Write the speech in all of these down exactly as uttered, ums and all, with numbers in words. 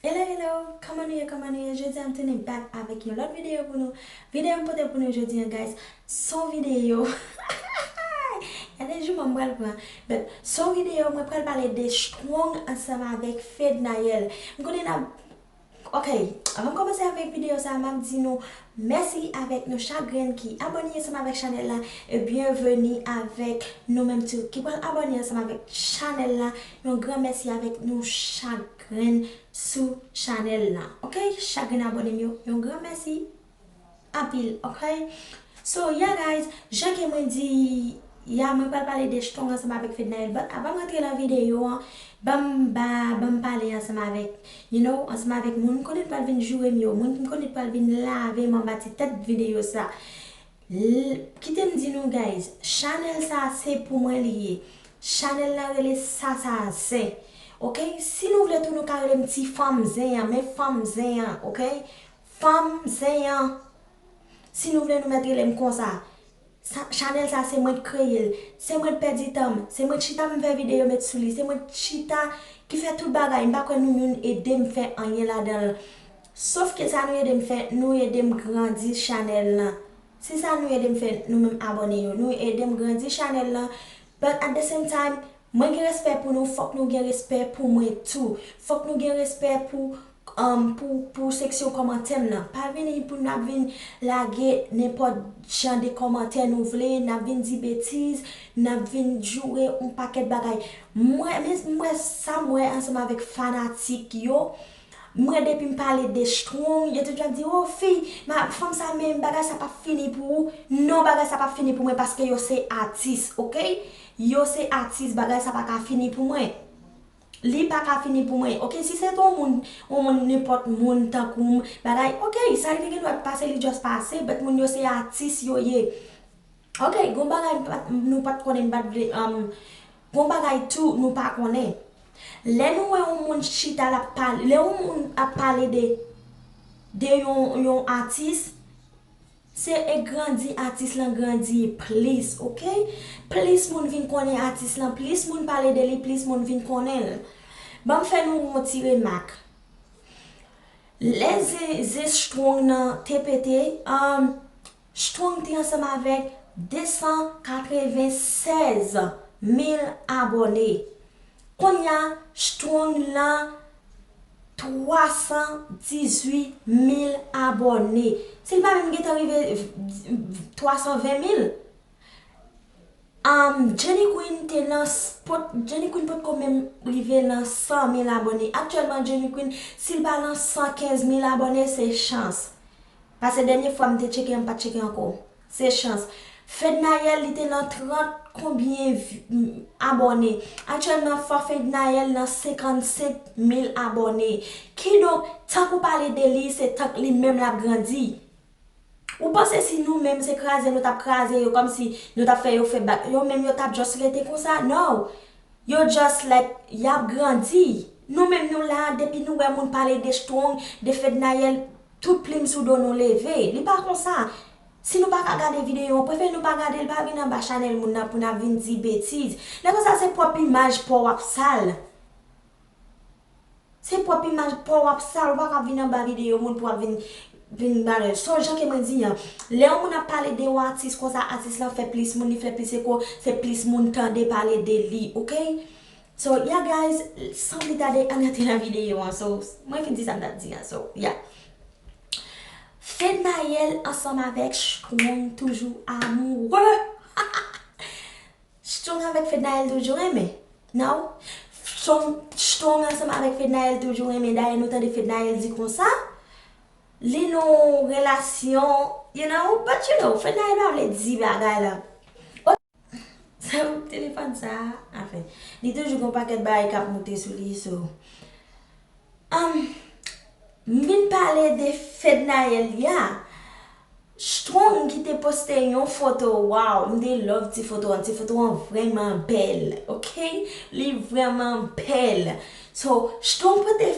Hello, hello, kòman nou ye, kòman nou ye? Jodi a m tounen back avèk yon lòt videyo pou nou. Videyo m pote pou nou jodi a, guys, se yon videyo. Gade jouman m pral pran. But, se yon videyo, mwen pral pale de Strong ansanm avèk Fednaelle. M konnen n ap Ok, avan m kòmanse avèk videyo sa, m ap di nou mèsi avèk nou chak grenn ki abòne ansanm avèk chanèl la, e byenveni avèk nou menm tou ki pral abòne ansanm avèk chanèl la. Yon gran mèsi avèk nou chak grenn sou chanèl la. Ok, chak grenn abòne m yo, yon gran mèsi anpil, ok? So, yeah, guys, jan ke mwen di, yeah, mwen pral pale de Strong ansanm avèk Fednaelle, but avan m rantre nan videyo an, ban m, ba, ban m pale ansanm avèk, you know, ansanm avèk moun m konnen pral vin joure m yo, moun m konnen pral vin lave m anba ti tèt videyo sa. L-, kite m di nou, guys, chanèl sa se pou mwen li ye. Chanèl la rele Sasa Zen. Ok? Si nou vle tou, nou ka rele m Ti Fanm Zen an, men Fanm Zen an, ok? Fanm Zen an. Si nou vle, nou mèt rele m konsa. Sa, chanèl sa, se mwen k kreye l. Se mwen k pèdi tan m. Se mwen k chita m fè videyo met sou li. Se mwen k chita ki fè tout bagay. M pa kwè nou youn ede m fè anyen ladan l. Sof ke sa nou ede m fè, nou ede m grandi chanèl lan. Se sa nou ede m fè, nou menm abòne yo. Nou ede m grandi chanèl lan. But at the same time, mwen gen respè pou nou, fòk nou gen respè pou mwen tou. Fòk nou gen respè pou, um, pou, pou seksyon kòmantè m nan. Pa vini pou n ap vin lage nenpòt jan de kòmantè nou vle, n ap vin di betiz, n ap vin joure yon pakèt bagay. Mwen, men, mwen, sa m wè ansanm avèk fanatik yo, mwen, depi m pale de Strong, yo toujou ap di, "O, fi, ma, fanm sa menm, bagay sa p ap fini pou ou." Non, bagay sa p ap fini pou mwen paske yo se atis, ok? Yo se atis, bagay sa pa ka fini pou mwen. Li pa ka fini pou mwen, ok? Si se te yon moun, yon moun, nenpòt moun tankou m, bagay, ok, sa li te gen dwa pase, li just pase, but moun yo se atis yo ye. Ok, gon bagay m pa t, nou pa t konnen, m pa t vle, um, gon bagay tou nou pa konnen. Lè nou wè yon moun chita l ap pale, lè yon moun ap pale de, de yon, yon atis, se e grandi atis lan grandi plis, ok? Plis moun vin konnen atis lan, plis moun pale de li, plis moun vin konnen l. Ban m fè nou yon ti remak. Lè Zen, Zen Strong nan te pete, um, Strong te ansanm avèk de san katreven sèz mil abòne. Kounye a, Strong nan twa san dizuit mil abòne. Si l pa menm gentan rive twa san ven mil, um, Jenny Queen te nan s-, pot, Jenny Queen potko menm rive nan san mil abòne. Aktyèlman, Jenny Queen, si l pa nan san kenz mil abòne, se chans. Paske dènye fwa m te tcheke, m pa t tcheke ankò. Se chans. Fednaelle, li te nan trant konbyen vi-, m, abòne. Aktyèlman, fò Fednaelle nan senkannsenk mil abòne. Kidonk, tank ou pale de li, se tank li menm l ap grandi. Ou panse si nou menm se kraze nou t ap kraze yo, kòmsi nou t ap fè yo fè bak, yo menm yo t ap just rete konsa? No! Yo just like, y ap grandi. Nou menm nou la, depi nou wè moun pale de Strong, de Fednaelle, tout plim sou do nou leve. Li pa konsa. Si nou pa ka gade videyo an, prefere nou pa gade l, pa vin anba chanèl moun nan pou n ap vin di betiz. Lè konsa se pwòp imaj pa w w ap sal. Se pwòp imaj pa w w ap sal, ou pa ka vin anba videyo moun pou w ap vin, vin ba l. So, jan ke mwen di an, lè yon moun ap pale de yon atis konsa, atis lan fè plis moun, li fè plis eko, se plis moun tande pale de li, ok? So, yeah guys, san pli tade, ann rantre nan videyo an. So, mwen fin di sa m t ap di an, so, yeah. Fednaelle ansanm avèk Strong toujou amoureux. Strong avèk Fednaelle toujou renmen. No? Strong, Strong ansanm avèk Fednaelle toujou renmen. Dayè nou tande Fednaelle di konsa, li nan yon relasyon, you know, but you know, Fednaelle pa vle di bagay la. Sa telefòn sa, anfen, li toujou gon pakèt bagay k ap moute sou li, so. Um, m vin pale de Fednaelle ya. Strong ki te poste yon foto, wow, m te love ti foto an, ti foto an vrèman bèl, ok? Li vrèman bèl. So, Strong pote,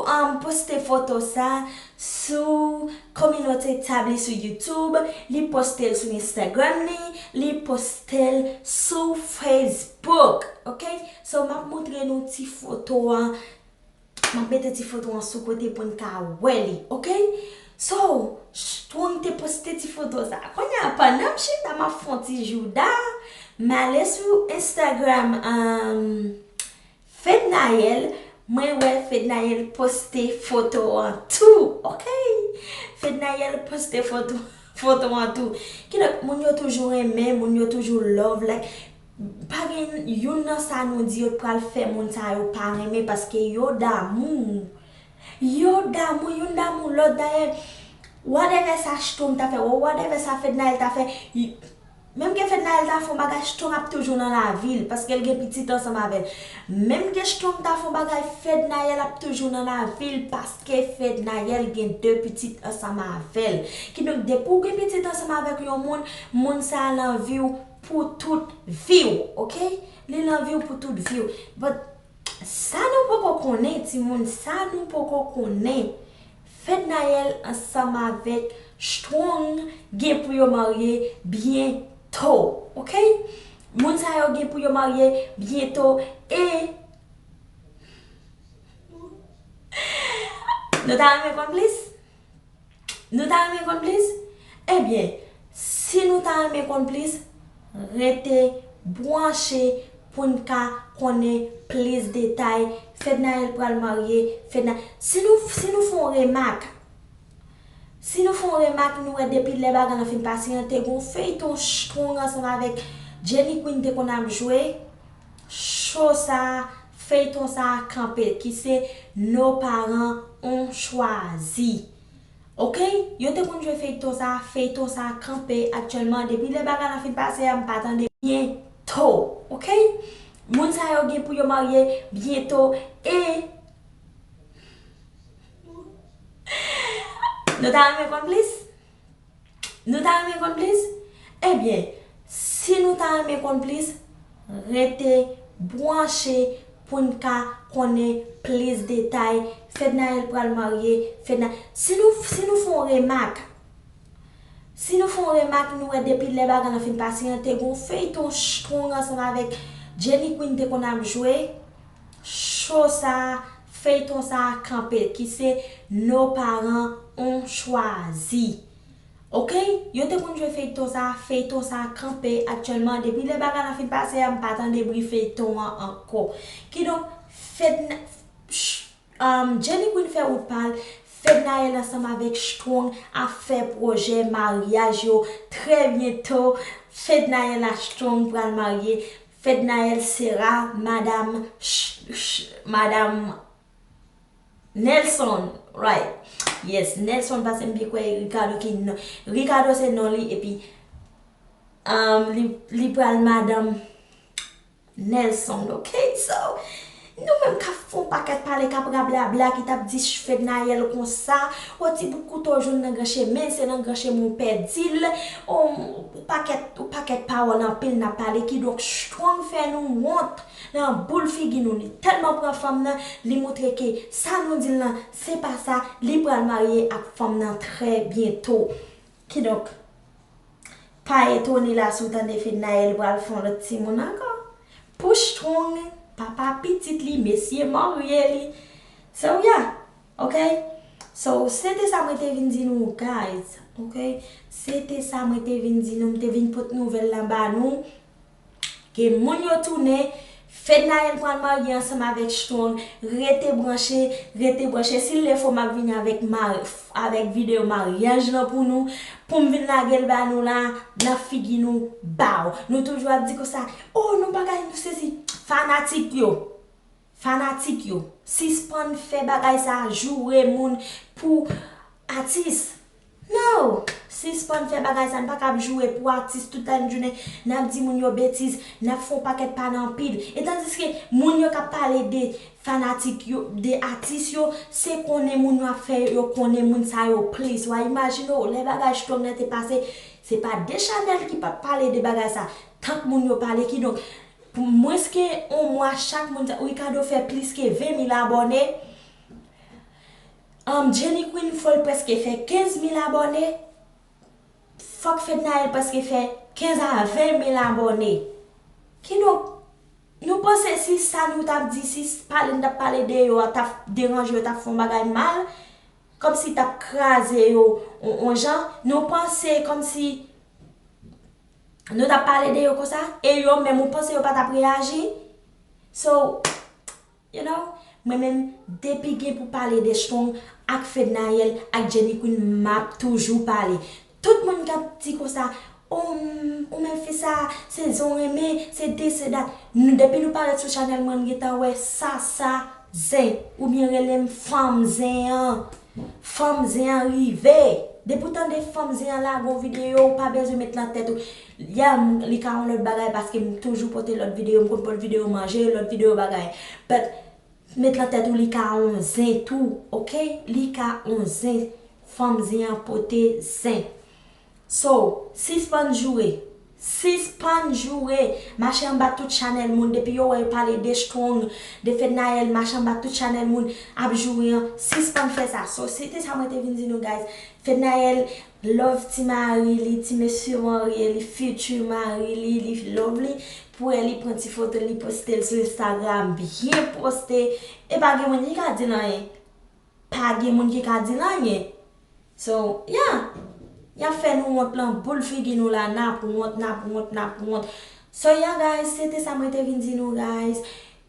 um, poste foto sa sou kominote tab li sou YouTube, li poste l sou Instagram li, li poste l sou Facebook, ok? So, m ap montre nou ti foto an. M ap mete ti foto an sou kote pou n ka wè li, oke? So, Strong te poste ti foto sa. Kounye a, pandan m chita, m ap fè yon ti jouda, m ale sou Instagram, um, Fednaelle, mwen wè Fednaelle poste foto an tou, oke? Fednaelle poste foto, foto an tou. Kidonk, moun yo toujou renmen, moun yo toujou love, like, pa gen youn nan sa nou di yo t pral fè moun sa yo pa renmen paske yo damou. Yo damou, youn damou lòt. Dayè, whatever sa Strong ta fè, whatever sa Fednaelle ta fè, y- menm ke Fednaelle ta fè yon bagay, Strong ap toujou nan lavi l, paske l gen pitit ansanm avè l. Menm ke Strong ta fè yon bagay, Fednaelle ap toujou nan lavi l, paske Fednaelle gen de pitit ansanm avè l. Kidonk, depi w gen pitit ansanm avèk yon moun, moun sa a nan vi w pou tout vi w, oke? Li nan vi w pou tout vi w. But, sa nou poko konnen, timoun, sa nou poko konnen, Fednaelle ansanm avèk Strong gen pou yo marye byento, oke? Moun sa yo gen pou yo marye byento e nou ta renmen konn plis? Nou ta renmen konn plis? Ebyen, si nou ta renmen konn plis, rete branche pou n ka konnen plis detay. Fednaelle pral marye, Fedna-, si nou, si nou fè yon remak, si nou fè yon remak, nou wè depi lè bagay lan fin pase an, te gon feyton Strong ansanm avèk Jenny Queen te konn ap jwe. Cho sa, feyton sa kanpe, ki se Nos parents ont choisi. Oke? Yo te konn jwe feyton sa, feyton sa kanpe aktyèlman. Depi lè bagay lan fin pase a, m pa tande byento. Oke? Moun sa yo gen pou yo marye byento e nou ta renmen konn plis? Nou ta renmen konn plis? Ebyen, si nou ta renmen konn plis, rete branche pou n ka konnen plis detay. Fednaelle pral marye, Fedna-, si nou, si nou fè yon remak, si nou fè yon remak, nou wè depi lè bagay lan fin pase an, te gon feyton Strong ansanm avèk Jenny Queen te konn ap jwe. Cho sa, feyton sa kanpe, ki se Nos parents ont choisi. Oke? Yo te konn jwe feyton sa, feyton sa kanpe aktyèlman. Depi lè bagay lan fin pase a, m pa tande bri feyton an ankò. Kidonk, Fedna-, ch-, um, Jenny Queen fè wout pa l, Fednaelle ansanm avèk Strong ap fè pwojè maryaj yo trè byento. Fednaelle ak Strong pral marye. Fednaelle sera madam ch-, ch-, madam Nelson, right? Yes, Nelson, paske m byen kwè Ricardo ki non. Ricardo se non li, epi, um, li, li pral madam Nelson, oke? So, nou menm k ap fè yon pakèt pale, k ap rablabla, ki t ap di Fednaelle konsa, o ti bout kouto jòn nan gran chemen, se nan gran chemen w pèdi l, o, yon pakèt, yon pakèt pawòl anpil n ap pale, kidonk Strong fè nou wont nan boul figi nou. Li tèlman pran fanm nan, li montre ke sa nou di l lan, se pa sa, li pral marye ak fanm nan trè byento. Kidonk, pa etone la si w tande Fednaelle pral fè yon lòt timoun ankò. Pou Strong, papa pitit li, mesye marye li. So, yeah, oke? So, se te sa mwen te vin di nou, guys, oke? Se te sa mwen te vin di nou, m te vin pot nouvèl la ba nou. Ke moun yo tounen, Fednaelle pral marye ansanm avèk Strong, rete branche, rete branche. Si l lè fò m ap vini avèk ma-, avèk videyo maryaj lan pou nou, pou m vin lage l ba nou la, nan figi nou, baw. Nou toujou ap di konsa, o, nou bagay, nou sesi. Fanatik yo, fanatik yo, sispann fè bagay sa, joure moun pou atis. No! Sispann fè bagay sa, n pa ka ap joure pou atis tout lajounen, n ap di moun yo betiz, n ap fè yon pakèt pale anpil. E tandiske moun yo k ap pale de fanatik yo, de atis yo, se konnen moun yo ap fè yo konnen moun sa yo plis. W a imajine w, lè bagay Strong nan te pase, se pa de chanèl ki pa t pale de bagay sa, tank moun yo pale. Kidonk, pou mwens ke yon mwa, chak moun sa, Ricardo fè plis ke ven mil abòne. Um, Jenny Queen fò l prèske fè kenz mil abòne. Fòk Fednaelle prèske fè kenz a ven mil abòne. Kidonk, Nou panse si sa nou t ap di, si pale n t ap pale de yo a t ap deranje yo, t ap fè yon bagay mal, kòmsi t ap kraze yo on, on jan, nou panse kòmsi nou t ap pale de yo konsa, e yo menm ou panse yo pa t ap reyaji? So, you know, mwen menm, depi gen pou pale de Strong ak Fednaelle ak Jenny Queen, m ap toujou pale. Tout moun k ap di konsa, oh, m, ou menm fi sa, se zen w renmen, se this, se that. Nou, depi nou parèt sou chanèl mwen, m gentan wè sa, sa, zen, oubyen rele m fanm zen an. Fanm zen an rive. Depi w tande fanm zen an lage yon videyo, ou pa bezwen met nan tèt ou, yeah, m, li ka yon lòt bagay paske m toujou pote lòt videyo, m konn pote videyo manje, lòt videyo bagay. But met nan tèt ou li ka yon zen tou, ok? Li ka yon zen. Fanm zen an pote zen. So, sispann joure. Sispann joure. Mache anba tout chanèl moun. Depi yo wè yo pale de Strong, de Fednaelle, mache anba tout chanèl moun ap joure an. Sispann fè sa. So, se te sa mwen te vin di nou, guys. Fednaelle love ti mari li, ti mesye mari li, future mari li, li love li. Pou wè li pran ti foto, li poste l sou Instagram, byen poste. E pa gen moun ki ka di l anyen. Pa gen moun ki ka di l anyen. So, yeah. Y ap fè nou wont lan boul figi nou la, n ap wont, n ap wont, n ap wont. So, yeah, guys, se te sa mwen te vin di nou, guys.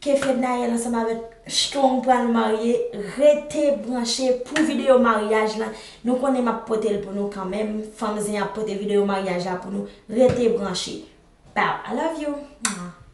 Ke Fednaelle ansanm avèk Strong pral marye, rete branche pou videyo maryaj lan. Nou konnen m ap pote l pou nou kanmenm. Fanm zen ap pote videyo maryaj la pou nou. Rete branche. Bow, I love you. Mwah.